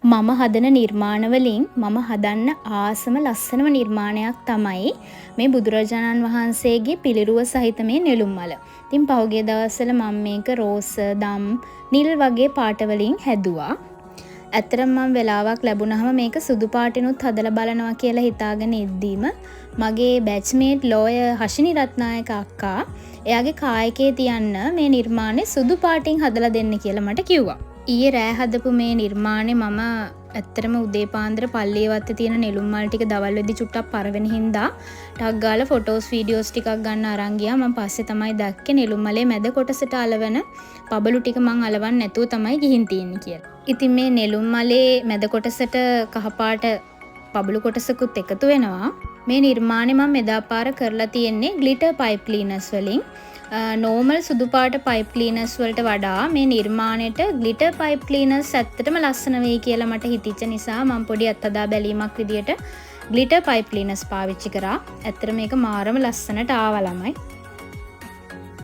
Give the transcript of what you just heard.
මම හදන නිර්මාණ වලින් මම හදන්න ආසම ලස්සනම නිර්මාණයක් තමයි මේ බුදුරජාණන් වහන්සේගේ පිළිරුව සහිත මේ නෙළුම් මල. ඉතින් පහුගිය දවස්වල මම මේක රෝස, දම්, නිල් වගේ පාට වලින් හැදුවා. ඇත්තටම මම වෙලාවක් ලැබුණහම මේක සුදු පාටිනුත් හදලා බලනවා කියලා හිතාගෙන ඉද්දීම මගේ බැච්මේට් ලෝයර් හෂිනි රත්නායක අක්කා එයාගේ කාර් එකේ තියන්න මේ නිර්මාණය සුදු පාටින් හදලා දෙන්න කියලා මට කිව්වා. ඊයේ රෑ හදපු මේ නිර්මාණය මම ඇත්තටම උදේ පාන්දර පල්ලිය වත්තේ තියෙන නෙළුම් මල් ටික දවල් වෙද්දි චුට්ටක් පර වෙන හින්දා ටක් ගාලා ෆොටෝස් වීඩියෝස් ටිකක් ගන්න අරන් ගියා. මං පස්සේ තමයි දැක්කේ නෙළුම් මලේ මැද කොටසට අලවන පබළු ටික මං අලවන්න නැතුව තමයි ගිහින් තියෙන්නේ කියලා. ඉතින් මේ නෙළුම් මලේ මැද කොටසට කහපාට පබළු කොටසකුත් එකතු වෙනවා. මේ නිර්මාණය මම එදා පාර කරලා තියෙන්නේ ග්ලිටර් පයිප් ක්ලීනර්ස් වලින්. නෝමල් සුදු පාට පයිප් ක්ලීනර්ස් වලට වඩා මේ නිර්මාණයට ග්ලිටර් පයිප් ක්ලීනර්ස් ඇත්තටම ලස්සන වෙයි කියලා මට හිතිච්ච නිසා මම පොඩි අත්හදා බැලීමක් විදියට ග්ලිටර් පයිප් ක්ලීනර්ස් පාවිච්චි කරා. ඇත්තට මේක මාරම ලස්සනට ආවා ළමයි.